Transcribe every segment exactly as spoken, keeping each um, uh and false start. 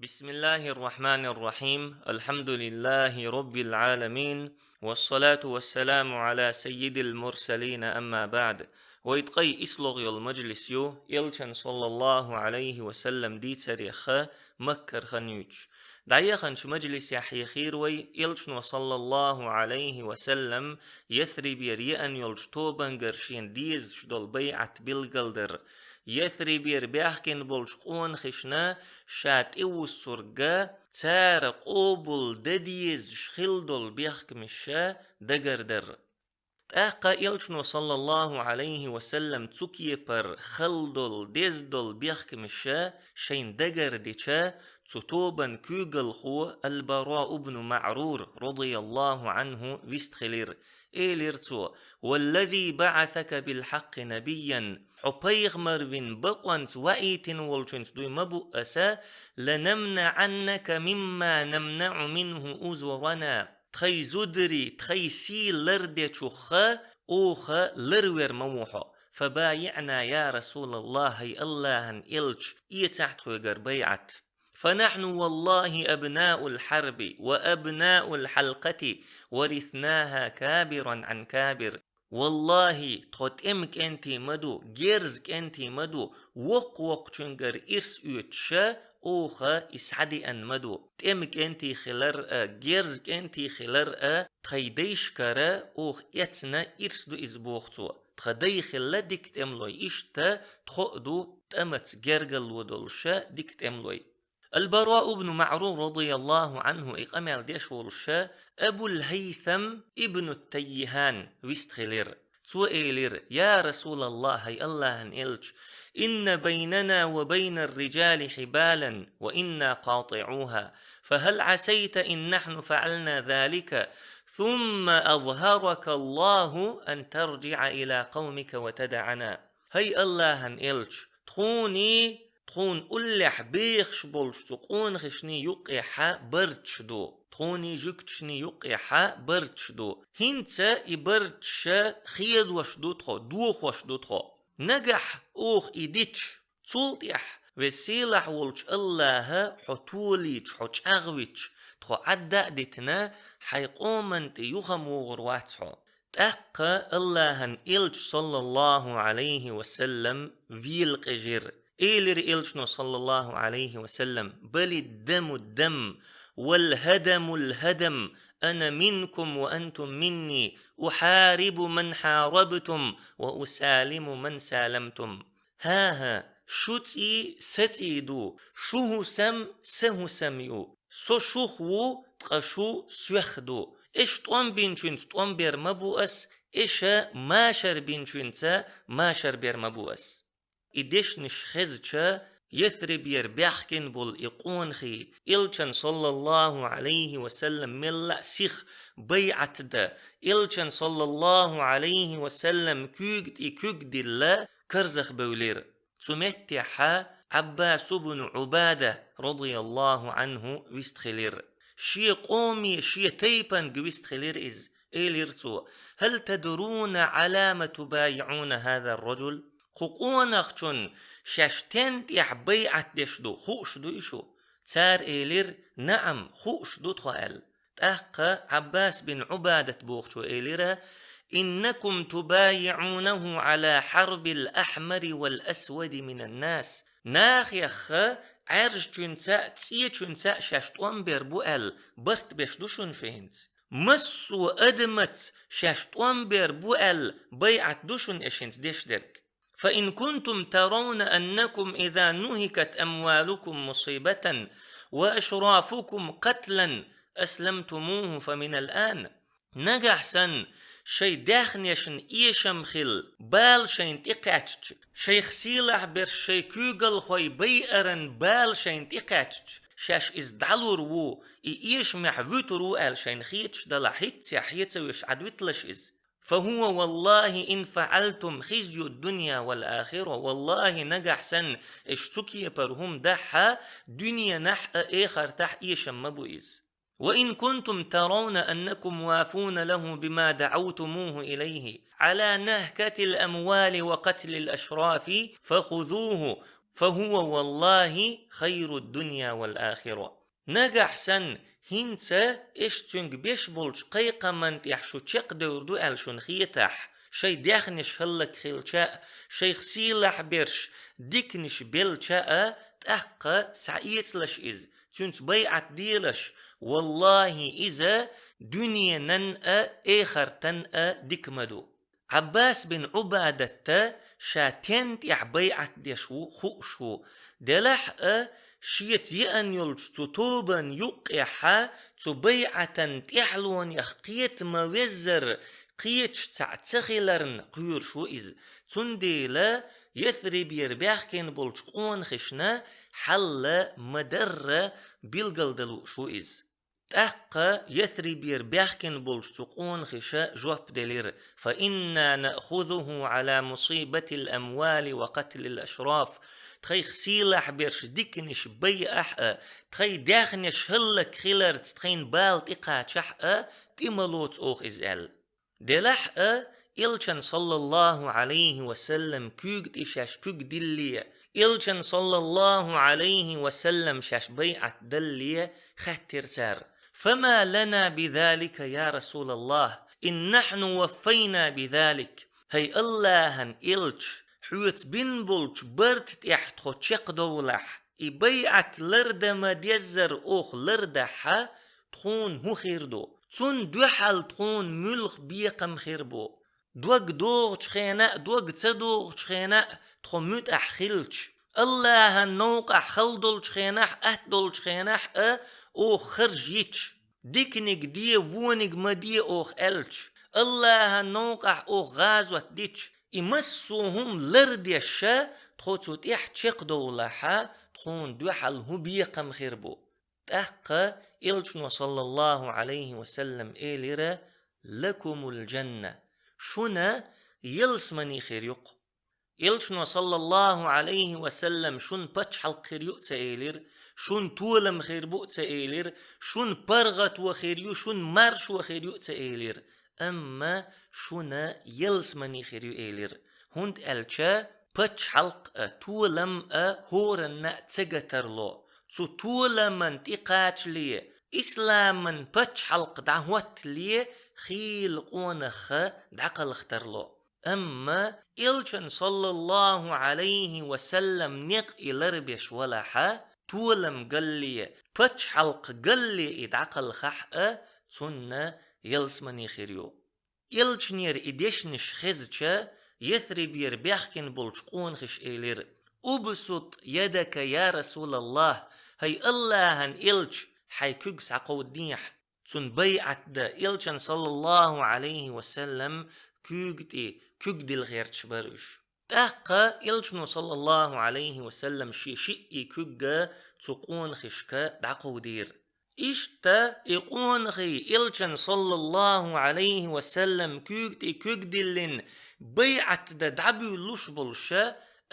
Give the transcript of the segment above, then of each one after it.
بسم الله الرحمن الرحيم. الحمد لله رب العالمين. والصلاة والسلام على سيد المرسلين. أما بعد. Вай ткъай ислогъ йола мажлис ю, Элчан саллаллаху Ӏалайхи ва саллам дийцарех Маккара хан юьйцуш. ДӀаяханчу мажлисехь хьехийра вай, Элчано саллаллаху Ӏалайхи ва саллам Ясрибера еана йолчу тобангара шена дезаш долу байӀат билгалдар. Ясрибера баьхкина болчу къонахашна ша тӀевуссург, цара къобал дан дезаш хила долу бехкамаш ша дагардар. ТӀаккха Элчано саллаллаху Ӏалайхи ва саллам цу кепара хала долу, деза долу бехкамаш ша шайна дагардича, цу тобан куьйгалхо Аль-Бараъ ибн МаӀрур, радияллаху Ӏанху, вистхилира. Элира цо: «والذي بعثك بالحق نبيا», хьо пайхамар вина бакъонца ваийтина волчуьнца дуй ма бу аса, «لنمنعنك مما نمنع منه أزرنا». Тхайн зударий, тхайн сий лардечух оха ларвер ма ву хьо. «فبايعنا يا رسول الله», хӀай Аллахьан элча, эцахь тхоьгара байӀат. «فنحن والله أبناء الحرب وأبناء الحلقة ورثناها كابرا عن كابر». Валлахьи, тхо тӀеман кӀентий ма ду, герзан кӀентий ма ду, воккха-воккхачуьнгара ирс оьцуш оха и схьадеана ма ду. ТӀеман кӀентий хилар а, герзан кӀентий хилар а тхайн дайшкара оха эцна ирс ду иза, боху цо. Тхан дай хилла дика тӀемалой, иштта тхо а ду тӀамца гергарло долуш дика тӀемалой. Аль-Бараъ ибн МаӀрур, радияллаху Ӏанху, и къамел деш волуш, Абуль-ХӀайтам ибн Таййихан вистхилира. Цо элира: «يا رسول الله», хӀай Аллахьан элча, «إن بيننا وبين الرجال حبالا وإنا قاطعوها، فهل عسيت إن نحن فعلنا ذلك ثم أظهرك الله أن ترجع إلى قومك وتدعنا؟» ХӀай Аллахьан элча, тхуний, тхуна уллехь бехаш болчу цу къонахашний юккъехьа барташ ду, тхуний жуьгташний юккъехьа барташ ду. ХӀинца и барташ хедош ду тхо, дохош ду тхо. Нагахь оха и дича, цул тӀаьхьа Веза-Сийлахь волчу Аллахьа хьо толийча, хьо чӀагӀвича, тхо Ӏадда а дитина, хьайн къоман тӀе юха ма вогӀур вац хьо. ТӀаккха Аллахьан элча, саллаллаху Ӏалайхи ва саллам, вела къежира. Элира элчано, саллаллаху Ӏалайхи ва саллам: «بل الدم الدم والهدم الهدم، أنا منكم وأنتم مني، أحارب من حاربتم وأسالم من سالمتم». ХӀан-хӀа, шу цӀий са цӀий ду, шу хӀусам са хӀусам ю. Со шух ву, ткъа шу соьх ду. Эш тӀом бинчуьнца тӀом бер ма бу ас, эша машар бинчуьнца машар бер ма бу ас. И дешнаш хезча, Ясрибера баьхкина болу и къонахий, элчан, саллаллаху Ӏалайхи ва саллам, мелла а сиха байӀат дан, элчан, саллаллаху Ӏалайхи ва саллам, куьйга тӀе куьг дилла, карзахбевлира. Цу меттехьа Ӏаббас ибн Ӏубада, радияллаху Ӏанху, вистхилира. Шен къоме, шен тайпанга вистхилира иза. Элира цо: «هل تدرون على ما تبايعون هذا الرجل؟» Кху къонахчун шаьш тен тӀехь байӀат деш ду, хууш дуй шу? Цара элира: «НаӀам, хууш ду тхо», – аьлла. ТӀаккха Ӏаббас бин Ӏубадат бохучо элира: «إنكم تبايعونه على حرب الأحمر والأسود من الناس». Нахехха Ӏаьржачуьнца а, цӀечуьнца а шаьш тӀом бер бу аьлла, барт беш ду шуна шу хӀинца. Массо а адамаца шаьш тӀом бер бу аьлла, байӀат ду шуна аша хӀинца деш дерг. «فإن كنتم ترون أنكم إذا نهكت أموالكم مصيبة وأشرافكم قتلا أسلمتموه فمن الآن». Нагахь санна шайн даьхнешна эшам хилла, бала шайна тӀекхаьчча, шайх сийлахь берш шайн куьйгалхой байаран бала шайна тӀекхаьчча, шаьш иза дӀалур ву, и эшамехь вуьтур ву аьлла шайна хеташ далахь, хӀинццехь хьеца веш Ӏадвиталаш иза. «فهو والله إن فعلتم خزي الدنيا والآخرة». Валлахьи, нагахь санна аша цу кепара хӀума дахь а, дуьненахь а, эхартахь а эшам ма бу иза. «وإن كنتم ترون أنكم وافون له بما دعوتموه إليه على نهكة الأموال وقتل الأشراف فخذوه، فهو والله خير الدنيا والآخرة. Нагахь санна хӀинца аш цуьнга беш болчу кхайкхаман тӀехь шу чекхдевр ду аьлла шуна хетахь, шайн даьхнаш хӀаллакьхилча а, шайх сийлахь берш диканаш белча а, тӀаккха схьаэцалаш иза, цуьнца байӀат делаш, валлахӀи, иза дуьненан а, эхартан а дика ма ду. Ӏаббас бин Ӏубадатта ша тен тӀехь байӀат деш ву хууш ву. Делахь а, шеца еана йолчу цу тобанан юккъехьа цу байӀатан тӀаьхьалонех кхета ма-веззара, кхеташ цхьаъ ца хиларна кхоьруш ву иза. Цундела Ясрибера баьхкина болчу къонахашна хьал ма-дарра билгалдан лууш ву иза. ТӀаккха Ясрибера баьхкина болчу цу къонахаша жоп делира: فإنا نأخذه على مصيبة الأموال وقتل الأشراف. Тхайх сийлахь берш диканаш байахь а, тхайн даьхнаш хӀаллакьхиларца тхайна бала тӀекхачахь а, тӀе ма лоцу оха иза аьлла. Делахь а, Элчан, саллаллаху Ӏалайхи ва саллам, куьйга тӀе шаьш куьг дилле, Элчан, саллаллаху Ӏалайхи ва саллам, шаьш байӀат далле, хаьттира цара: فما لنا بذلك يا رسول الله إن نحن وفينا بذلك. ХӀай АллахӀан Элча, хьоьца бина болчу барта тӀехь тхо чекхдовлахь, и байӀат лардан ма-деззара оха лардахьа, тхуна хӀун хир ду? Цунна дуьхьал тхуна муьлха бекхам хир бу? Дог догӀучу хенахь а, дог ца догӀучу хенахь а тхо муьтӀахь хилча, АллахӀан новкъахь хала долчу хенахь а, атта долчу хенахь а оха харж йича, диканиг де, вониг ма де оха аьлча, АллахӀан новкъахь оха гӀазот дича, и массо а хӀума лардеш а, тхо цу тӀехь чекхдовлахьа, тхуна дуьхьал хӀун бекхам хир бу? ТӀаккха Элчано, саллаллаху Ӏалайхи ва саллам, элира: لكم الجنة. Шуна ялсамани хир ю-кх. Элчано, саллаллаху Ӏалайхи ва саллам, шуна пачхьалкх хир ю а ца элира, шуна толам хир бу а ца элира, шуна паргӀато хир ю, шуна маршо хир ю а ца элира. Амма шуна ялсамани хир ю элира. ХӀунда аьлча пачхьалкх а, толам а хӀоранна а ца гатарло. Цу толаман тӀекхачале, исламан пачхьалкх дӀахӀоттале, хийла къонах а дӀакхалхатарло. Амма Элчан, саллаллаху Ӏалайхи ва саллам, некъ и ларбеш валахьа, толам галле, пачхьалкх галле и дӀакхалхахь а, цунна ялсамани хир ю. Элчанера и дешнаш хезча, Ясрибера баьхкина болчу къонахаша элира: أبسط يدك يا رسول الله, хӀай АллахӀан Элча, хьайн куьг схьакховдадехьа. Цунна байӀат дан Элчан, саллаллаху Ӏалайхи ва саллам, куьйга тӀе куьг дилла гӀерташ бара уьш. ТӀаккха Элчано, саллаллаху Ӏалайхи ва саллам, шен шиъ куьг а цу къонахашка дӀакховдийра. Иштта и къонахий Элчан, саллаллаху Ӏалайхи ва саллам, куьйга тӀе куьг диллина, байӀат дан дӀабуьйлуш болуша,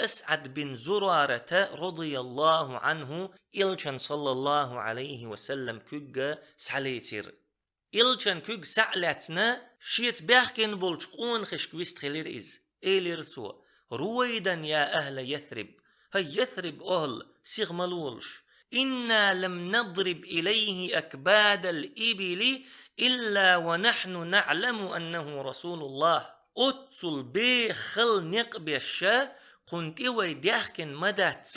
АсӀад бин Зурарата, радияллаху Ӏанху, Элчан, саллаллаху Ӏалайхи ва саллам, куьг а схьалецира. Элчан куьг схьа а лаьцна, шеца баьхкина болчу къонахашка вистхилира иза. Элира цо: رويدا يا أهل يثرب, хӀай Ясриб охӀла, сиха ма лолаш. إنا لم نضرب إليه أكباد الإبل إلا ونحن نعلم أنه رسول الله. Оццул беха хала некъ беш а кхунна тӀе вай даьхкина ма дац,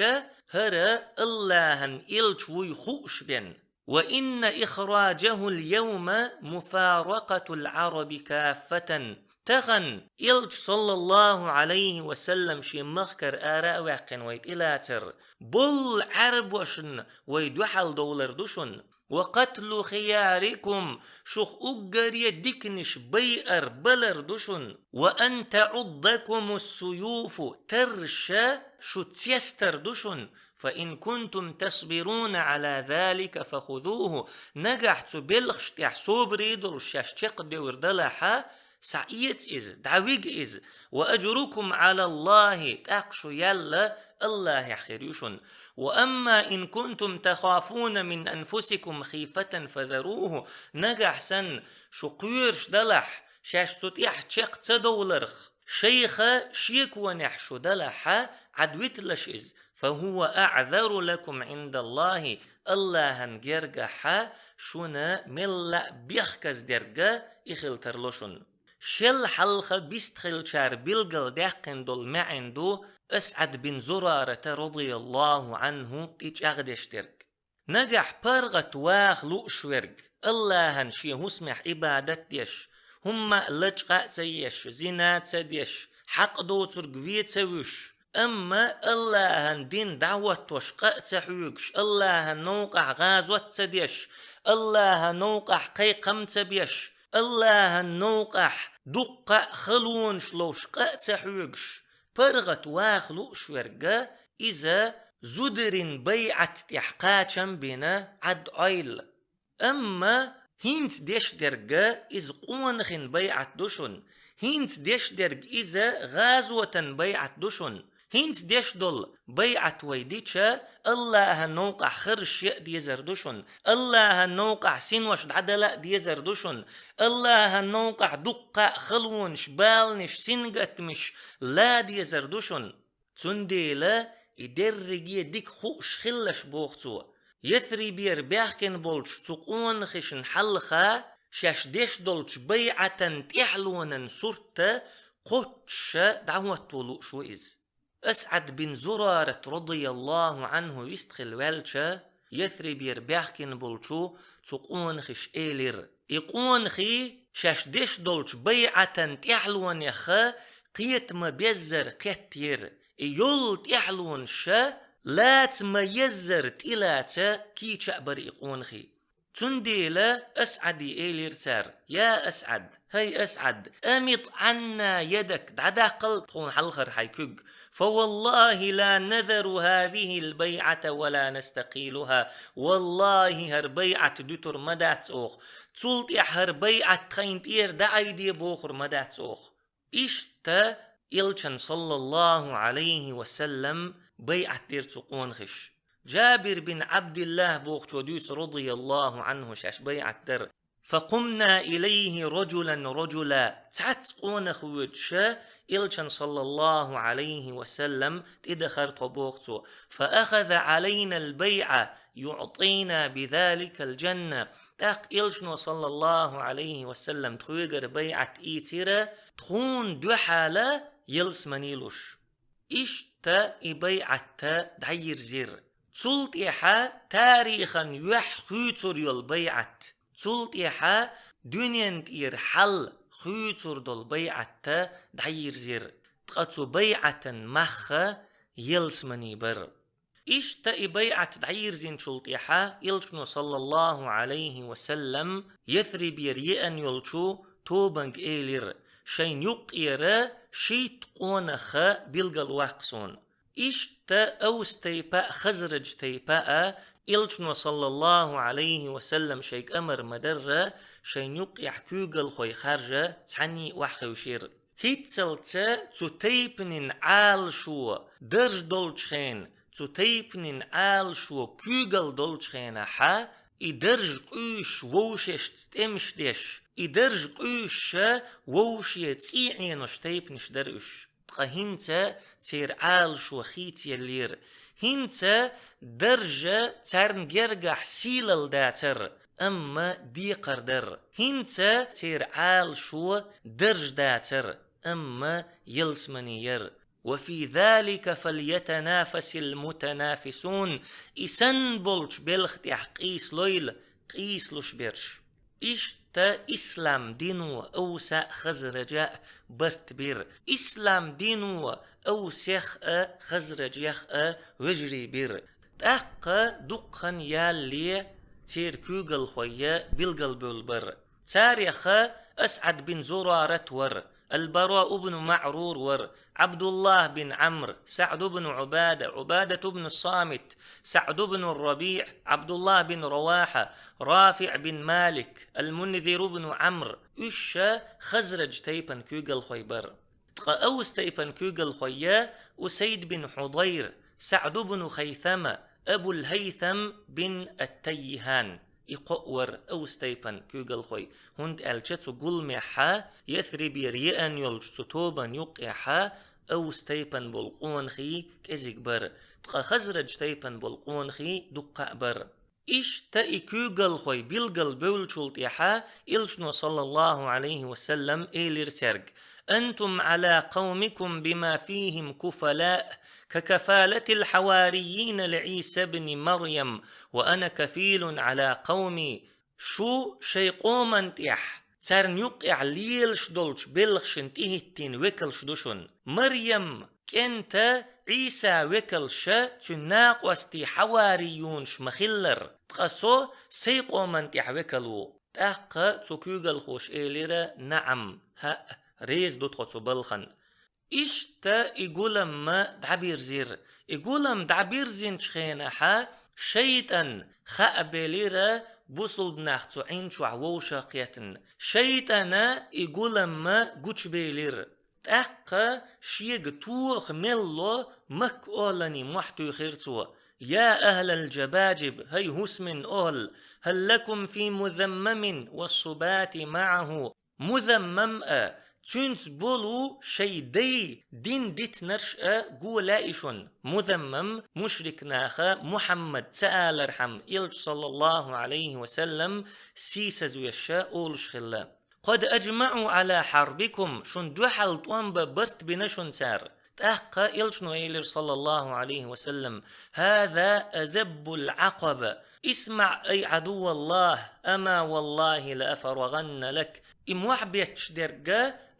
хӀара АллахӀан Элча вуй хууш бен. وإن إخراجه اليوم مفارقة العرب كافة. Тахана Элча, саллаллаху Ӏалайхи ва саллам, шен махкара ара а ваьккхина вай тӀелацар, болу Ӏаьрбошна вай дуьхьал довлар ду шуна. وقتل خياركم, шух уггаре диканаш байар, балар ду шуна. وأن تعضكم السيوف, тарраша шу цестар ду шуна. فإن كنتم تصبرون على ذلك فخذوه. Нагахь цу белхаш тӀехь собаре долуш шаьш чекхдевр далахьа, схьаэца иза, дӀавига иза. وأجركم على الله, тӀаккха шу ял АллахӀехь хир ю шуна. وأما إن كنتم تخافون من أنفسكم خيفة فذروه. Нагахь санна шу кхоьруш далахь, шаьш цу тӀехь чекх ца довларх, шайх шеконехь шу далахьа, Ӏад виталаш иза. فهو أعذر لكم عند الله, Аллахьан гергахьа шуна мелла а бехказа дерг а и хила тарло шуна. Шел хьалха бистхилчар билгал даьккхина долу маьӀна ду АсӀад бин Зурарата, радияллаху Ӏанху, тӀечӀагӀдеш дерг. Нагахь паргӀат ваха лууш верг, Аллахьан шен хӀусамехь Ӏибадат деш, хӀумма а лачкъа а ца еш, зина а ца деш, хьакъ доцург вен ца вуьш, амма Аллахьан дин дӀахӀоттош къа а ца хьоьгуш, Аллахьан новкъахь гӀазот ца деш, Аллахьан новкъахь кхайкхам ца беш, Аллахьан новкъахь дуккха а халонаш ловш къа а ца хьоьгуш, паргӀат ваха лууш верг а, иза зударийн байӀат тӀехь кхачам бина Ӏад Ӏойла. Амма хӀинца деш дерг а иза къонахийн байӀат ду шуна, хӀинца деш дерг иза гӀазотан байӀат ду шуна, хӀинца деш долу байӀат вай дича, Аллахьан новкъахь харжаш а дезар ду шуна, Аллахьан новкъахь синош дӀадала а дезар ду шуна, Аллахьан новкъахь дуккха а халонаш, баланаш, сингаттамаш лан дезар ду шуна. Цундела и дерриге дика хууш хилалаш, боху цо, Ясрибера баьхкина болчу цу къонахашна хьалха шаьш деш долчу байӀатан тӀаьхьалонан сурт а кхоччуш а дӀахӀотто лууш ву иза. АсӀад бин Зурарат, радияллаху Ӏанху, вистхила ваьлча, Ясрибера баьхкина болчу цу къонахаша элира: «И къонахий шаьш деш долчу байӀатан тӀаьхьалонех кхета ма-беззара кхеттера. И йолу тӀаьхьалонаш а лаца ма-еззара тӀелаца кийча а бара и къонахий». Цундела АсӀаде элира цара: «Я АсӀад, хӀай АсӀад, амит Ӏанна ядак, дӀадаккхал тхуна хьалхара хьайн куьг. Фа валлахи ла назару хазихил байӀата ва ла настакъилуха. Валлахи, хӀара байӀат дуьтур ма дац оха. Цул тӀаьхьа хӀара байӀат тхайна тӀера дӀаӀайде бохур ма дац оха». Иштта Элчан, саллаллаху Ӏалайхи ва саллам, байӀат дира цу къонахаша. Джабир бин Ӏабдиллах бохучо дуьйцу, радияллаху Ӏанху, шаьш байӀат дар: «Факъумна илайхи раджулан раджула». Цхьацца къонах воьдуша Элчан, саллаллаху Ӏалайхи ва саллам, тӀедахара тхо, боху цо. «Фа ахаза Ӏалайнал байӀа юӀтина бизаликал джанна». ТӀаккха Элчано, саллаллаху Ӏалайхи ва саллам, тхоьгара байӀат ийцира, тхуна дуьхьала ялсамани луш. Иштта и байӀат дӀайирзира. Цул тӀаьхьа тарихан юьхь хуьйцур йолу байӀат, цул тӀаьхьа дуьнен тӀера хьал хуьйцур долу байӀат дӀайирзира. Ткъа цу байӀатан мах ялсамани бара. Иштта и байӀат дӀайирзинчул тӀаьхьа Элчано, саллаллаху Ӏалайхи ва саллам, Ясрибера еана йолчу тобанга элира: «Шайн юккъера шийтта къонах билгалваккха суна». Иштта Авс тайпа а, Хазрадж тайпа а Элчано, саллаллаху Ӏалайхи ва саллам, шайга амар ма-дарра, шайн юккъехь куьйгалхой харжа цхьаьний охьахевшира. ХӀинццалца цу тайпанин Ӏалашо дарж долчу хенахь, цу тайпанин Ӏалашо куьйгалла долчу хенахь, и дарж къуьйсуш вовшашца тӀемаш деш, и дарж къуьйсуша вовшийн цӀий Ӏенош тайпанаш дара уьш. Ткъа хӀинца церан Ӏалашо хийцаеллера. ХӀинца дарж царна гергахь сийлалла дацара, амма декхар дара. ХӀинца церан Ӏалашо дарж дацара, амма ялсамани яра. «Ва фи залика фальятанафасил мутанафисун». И санна болчу белха тӀехь къийсалойла къийсалуш берш. Иштта ислам дино Авса а, Хазраджа а барт бира. Ислам дино Авсех а, Хазраджех а вежарий бира. ТӀаккха дуккха хан ялале церан куьйгалхой билгалбевлла бара. Царех АсӀад бин Зурарат вара, Аль-Бараъ ибн МаӀрур вара, Ӏабдуллах бин Ӏамр, СаӀд ибн Ӏубада, Ӏубадат ибн Самит, СаӀд ибн РабиӀ, Ӏабдуллах бин Равахьа, РафиӀ бин Малик, Аль-Мунзир ибн Ӏамр. Уьш Хазрадж тайпан куьйгалхой бара. Ткъа Авс тайпан куьйгалхой Усайд бин Хьудайр, СаӀд ибн Хайсама, Абул-Хайсам бин Ат-Таййихан. И кхоъ вара Авс тайпан куьйгалхой, хӀунда аьлча цу гуламехь Ясрибера еана йолчу цу тобанна юккъехь Авс тайпан болу къонахий кӀезиг бара, ткъа Хазрадж тайпан болу къонахий дуккха а бара. Иштта и куьйгалхой билгал бевллачул тӀаьхьа Элчано, саллаллаху Ӏалайхи ва саллам, элира цаьрга: «أنتم على قومكم بما فيهم كفلاء، ككفالة الحواريين لعيسى ابن مريم، وأنا كفيل على قومي». Шу шайн къоман тӀехь, царна юккъехь лелаш долчу белхашна тӀехӀиттийна векалш ду шуна. Марьям кӀента Ӏийса векалша, цуьнан накъостий хьаварийюнаш ма-хиллара, ткъа со сайн къоман тӀехь векал ву. ТӀаккха цу куьйгалхоша элира: «НаӀам, хӀаъ, реза ду тхо цу балхана». Иштта и гулам дӀабирзира. И гулам дӀабирзинчу хенахьа шайтӀан хаа белира бусулба нах цу Ӏин чохь вовшах кхетна. ШайтӀана и гулам гучубелира. ТӀаккха шега тоха мел ло Макка охӀланийн мохь туьйхира цо: «يا أهل الجباجب، хӀай хӀусаман охӀла, هل لكم في مذمم والصبات معه». Музаммам а, цуьнца болу шайн дай дин дитинарш а го лаьий шуна? Музаммам мушрик наха Мухьаммад ца алархьама Элча, саллаллаху Ӏалайхи ва саллам, сийсазвеш а олуш хилла: «قد أجمعوا على حربكم», шуна дуьхьал тӀом бан барт бина шуна цара. ТӀаккха Элчано элира, саллаллаху Ӏалайхи ва саллам: «هذا أزب العقب. اسمع، أي عدو الله، أما والله لأفرغن لك». И мохь бетташ дерг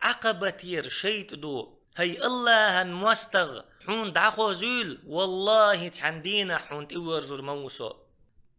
Ӏакъабатера шайтӀа ду. ХӀай АллахӀан мостагӀа, хьуна дӀахозуьйла, валлахӀи, цхьана дийнахь хьуна тӀеверзур ма ву со.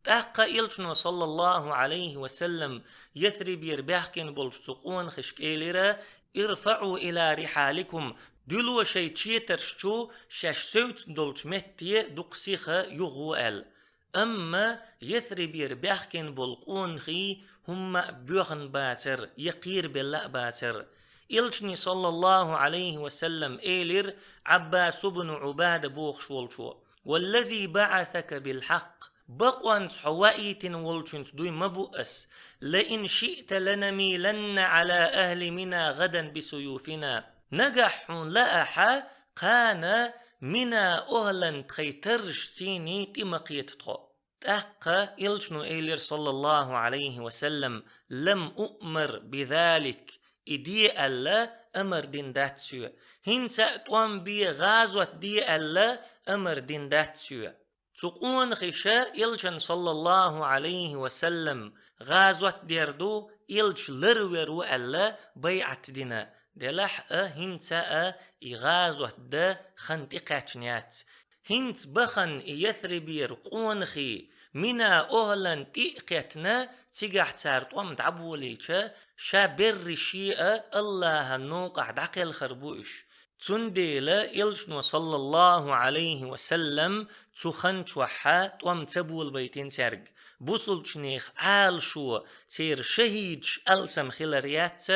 ТӀаккха Элчано, саллаллаху Ӏалайхи ва саллам, Ясрибера баьхкина болчу цу къонахашка элира: «ارفعوا إلى رحالكم», дуьло шайн четарш чу, шаьш севцна долчу метте дукха сиха юхагӀо аьлла. Амма Ясрибера баьхкина болу къонахий хӀумма а боьхна бацара, я кхерабелла а бацара. Элчане, саллаллаху Ӏалайхи ва саллам, элира Ӏаббас ибн Ӏубада бохуш волчо: «والذي بعثك بالحق», бакъонца хьо ваийтина волчуьнца дуй ма бу ас: «لئن شئت لنميلن على أهل منى غدا بسيوفنا». Нагахь хьуна лаахь, кхана Мина охӀлан тхайн таррашций тӀе ма кхета тхо. ТӀаккха Элчано элира, саллаллаху Ӏалайхи ва саллам: «لم أؤمر بذلك», и де аьлла амар дина дац соьга. ХӀинца а тӀом бе, гӀазот де аьлла амар дина дац соьга. Цу къонахаша Элчан, саллаллаху Ӏалайхи ва саллам, гӀазот дер ду, Элча ларвер ву аьлла, байӀат дина. Делахь а, хӀинца а и гӀазот дан хан тӀекхаьчна яц. ХӀинца бахана и Ясрибера къонахий Мина охӀлан тӀе а кхетна, цигахь цара тӀом дӀаболийча, ша берриш а АллахӀан новкъахь дӀакхелхар бу уьш. Цундела Элчано, саллаллаху Ӏалайхи ва саллам, цу хан чохь тӀом ца болабайтина цаьрга. Бусулбачу нехан Ӏалашо церан шахӀидаш алсам хилар яц,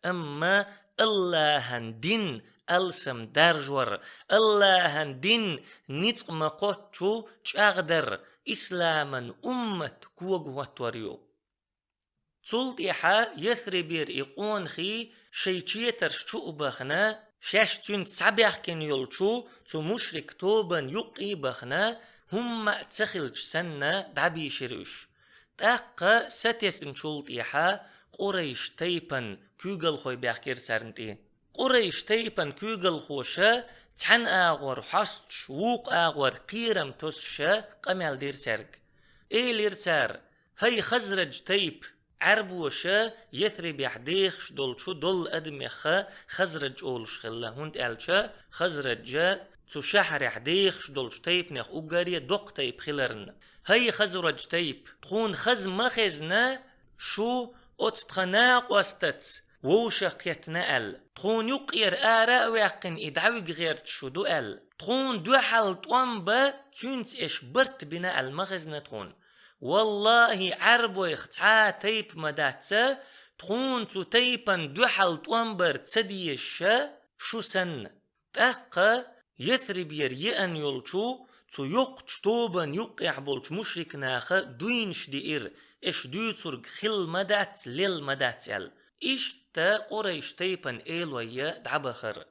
амма АллахӀан дин алсам даржор, АллахӀан дин ницкъ ма-кхоччу чӀагӀдар, исламан уммат когахӀоттор ю. Цул тӀаьхьа Ясрибера и къонахий шайн четарш чу а бахана, шаьш цуьнца схьабаьхкина йолчу цу мушрик тобанна юккъе а бахана, хӀумма а ца хилча санна, дӀабийшира уьш. ТӀаккха сатесначул тӀаьхьа Къурайш тайпан куьйгалхой баьхкира царна тӀе. Къурайш тайпан куьйгалхоша цхьана агӀор хьоьстуш, вукху агӀор кхерам тосуша къамел дира цаьрга. Элира цара: «ХӀай Хазрадж тайпа, Ӏаьрбоша Ясрибехь дехаш долчу долу адамех Хазрадж олуш хилла, хӀунда аьлча Хазрадж цу шахьарехь дехаш долчу тайпанех уггаре доккха тайпа хиларна. ХӀай Хазрадж тайпа, тхуна хаза ма хезна шу оцу тхан накъостаца вовшах кхетна аьлла. Тхуна юккъера ара а ваьккхина, и дӀавига гӀерташ шу ду аьлла. Тхуна дуьхьал тӀом бан цуьнца аша барт бина аьлла ма хезна тхуна. ВаллахӀи, Ӏаьрбойх цхьа а тайпа ма дац, тхуна цу тайпан дуьхьал тӀом бар ца дезаш шу санна». ТӀаккха Ясрибера еана йолчу цу йоккхачу тобанна юккъехь болчу мушрик наха дуйнаш диира, аша дуьйцург хилла ма дац, лелла ма дац аьлла. Иштта Къурайш тайпан элой дӀабахара.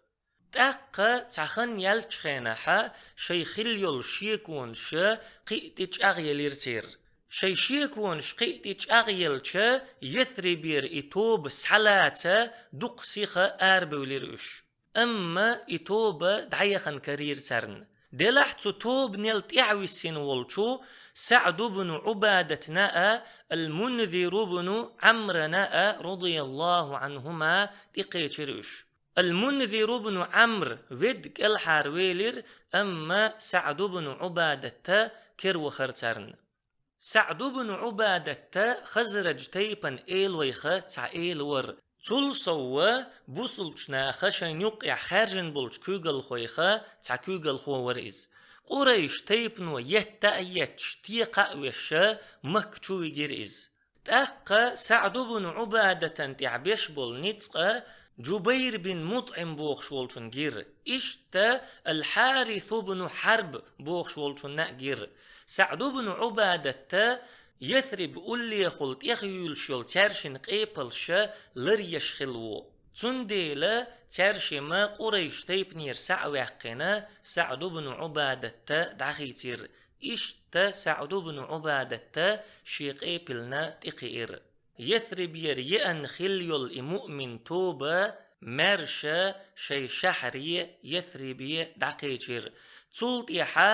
ТӀаккха цхьа хан яьлча хенахьа шайн хилла йолу шеконаш кхин а тӀе чӀагӀъелира церан. Шайн шеконаш кхин а тӀе чӀагӀъелча, Ясрибера и тоба схьалаца дукха сиха арабевлира уьш. Амма и тоба дӀаяхана карийра царна. Делахь цу тобанел тӀаьхьависсина волчу СаӀд ибн Ӏубадатна а, Ал-Мунзир ибн Ӏамрана а, радияллаху Ӏанхума, тӀекхечира уьш. Ал-Мунзир ибн Ӏамр ведда кӀелхьарвелира, амма СаӀд ибн Ӏубадатта кер вахара царна. СаӀд ибн Ӏубадатта Хазраджа тайпан элойх цхьа эла вара. Цул совгӀа бусалбачу наха шайна юккъехь хаьржина болчу куьйгалхойх цхьа куьйгалхо вара иза. Къурайш тайпано етта а етташ, текха а веш, Макка чу вигира иза. ТӀаккха СаӀд ибн Ӏубадатан тӀехь беш болу ницкъ Джубайр бин МутӀим бохуш волчунна гира. Иштта Ал-Хьарис ибн Хьарб бохуш волчунна а гира. СаӀд ибн Ӏубадатта Ясриб уллехула тӀехйуьйлуш йолу цаьршинна къепалш ларъеш хилла ву. Цундела цаьршимма Къурайш тайпанера схьа а ваьккхина, СаӀд ибн Ӏубадатта дӀахийцира. Иштта СаӀд ибн Ӏубадатта шен къепална тӀекхиира. Ясрибера еана хилла йолу и муъмин тоба маьрша шайн шахьаре Ясрибе дӀакхечира. Цул тӀаьхьа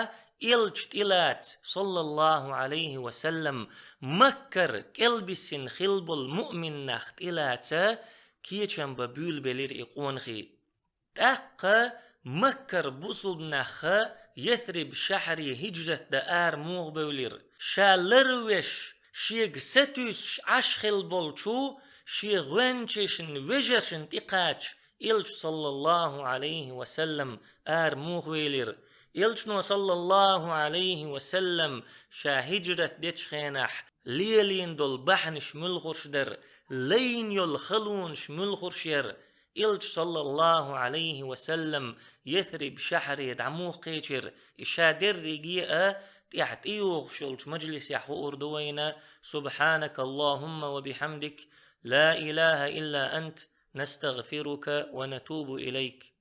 элча тӀелаца, саллаллаху Ӏалайхи ва саллам, Маккара кӀелбиссина хилла болу муъмин нах тӀелаца кечам бан буьйлабелира и къонахий. ТӀаккха Маккара бусалба нахха Ясриб шахьаре хӀижрат дан ара муха бевлира. Ша ларвеш, шега сатуьйсуш Ӏаш хилла болчу шен гӀоьнчашна вежаршна тӀекхача элча, саллаллаху Ӏалайхи ва саллам, ара муха велира. Элчано, саллаллаху Ӏалайхи ва саллам, ша хӀижрат дечу хенахь лелийна долу бахьанаш муьлхарш дара, лайна йолу халонаш муьлхарш яра. Элча, саллаллаху Ӏалайхи ва саллам, Ясриб шахьаре дӀа муха кхечира, и ша дерриге а тӀехь тӀейогӀуш йолчу мажлисехь хуур ду вайна. سبحانك اللهم وبحمدك، لا إله إلا أنت، نستغفرك ونتوب إليك.